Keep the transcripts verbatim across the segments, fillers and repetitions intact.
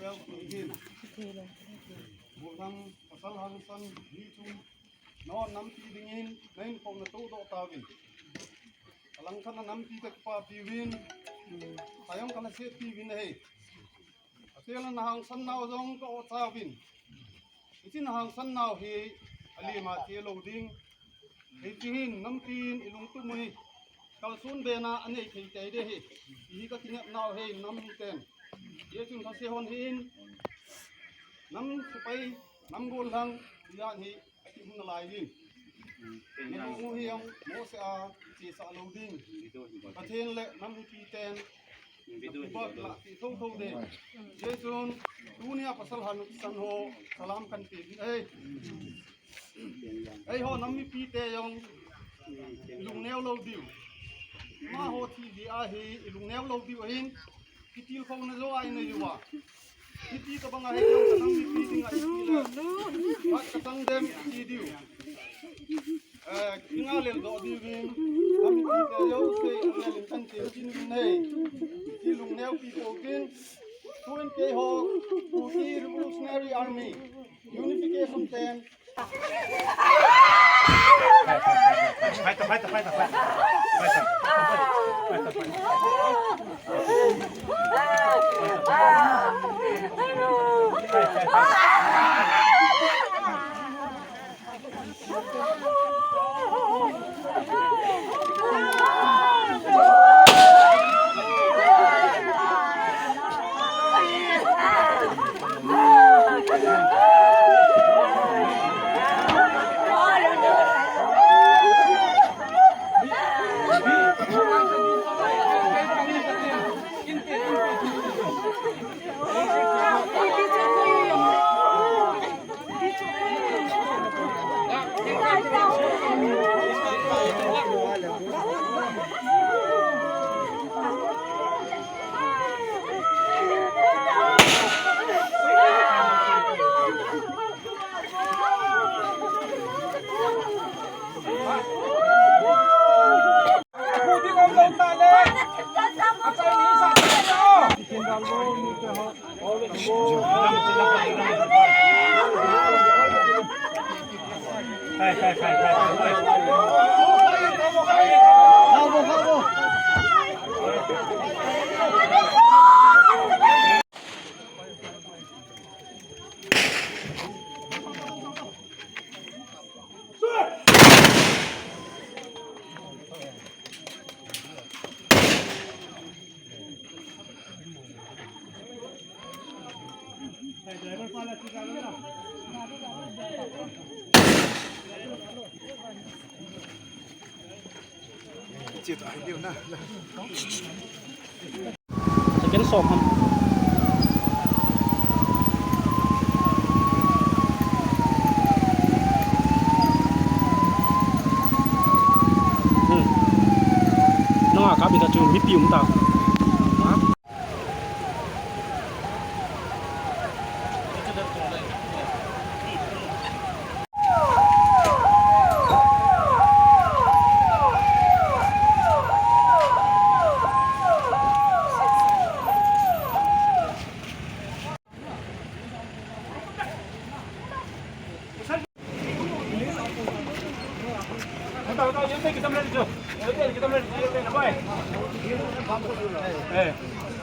Gollhang pasal hangsan ni chu nangho nampi dingin nahin kou natoh doh tauvin. Alangkhat a nampi te kapapiuvin. Kajong kanasetpiuvin ahi. Atile nahangsan nau jong ka-oh chauvin. Hiche nahangsan nau hi alima che lou ding. Hiche hin nampi in ilungtup u hi kalson bena anei thei tei ding ahi. Hiche kakinep nau hi nam miten. Hichun thase hon hin nam sepai, nam gollhang, hiche hi akihung nalai in. Nahung u hi jong mohseh a chesa lou ding. Pathen le nam mipiten Bak la ti thotho ding. Hichun tunia pasal hangsan ho salam kahin pe ding ahi. Eiho nam mipite jong ilungneo lou diu. Amaho thi hi ahi, ilungneo lou diu ahin. Kitilkhouna jo a inei uva. Hiti tobang a hi jong kanam mipi dinga iti le. Phat kasang dem iti diu. Eh, kinga lel doh diuvin, nampi te jouse nalin kan te kin vin ahi. Ti lungneo pi po kin, tun keiho, Kuki Revolutionary Army, Unification ten. Second som ham. Hmm. Nanga kap in ta chu mipi um ta.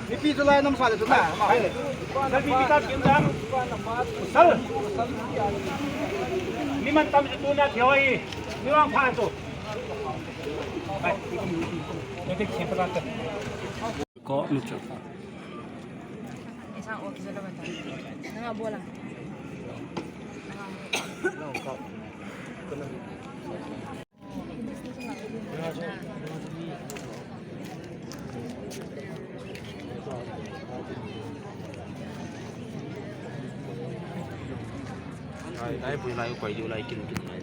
Mipi chu lai nam sa le chu na. Sal, mipi ta kim jang. Sal. Mi man tam chu tuna theo hi. Mi vang pha chu. Ko mi chu. Isang office na naman tayo. Nangabo lang. Ai, ai, pui lai, koi diu lai, kin, kin lai.